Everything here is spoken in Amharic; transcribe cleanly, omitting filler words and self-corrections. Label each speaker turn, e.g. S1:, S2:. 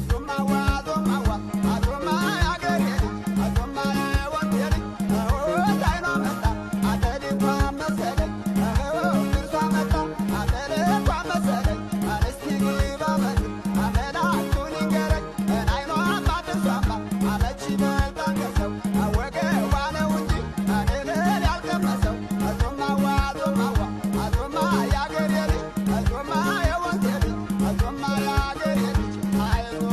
S1: ዞማዋ ዞማዋ አዞማ ያገሬ ልጅ አዞማ የወንዜ ልጅ ታይኗ መጣ አተልኳ መሰለኝ ድርሷ መጣ አተልኳ መሰለኝ አንስቲ ግባ በል አመላቱን ይንገረኝ አይኗማ ድርሷማ አመቺ በልጣን ከሰው አወገዋ ነው እንጂ እህል ያልቀመሰው አዞማዋ ዞማዋ አዞማ ያገሬ ልጅ አዞማ የወንዜ ልጅ አዞማ ያገሬ ልጅ አይዞ።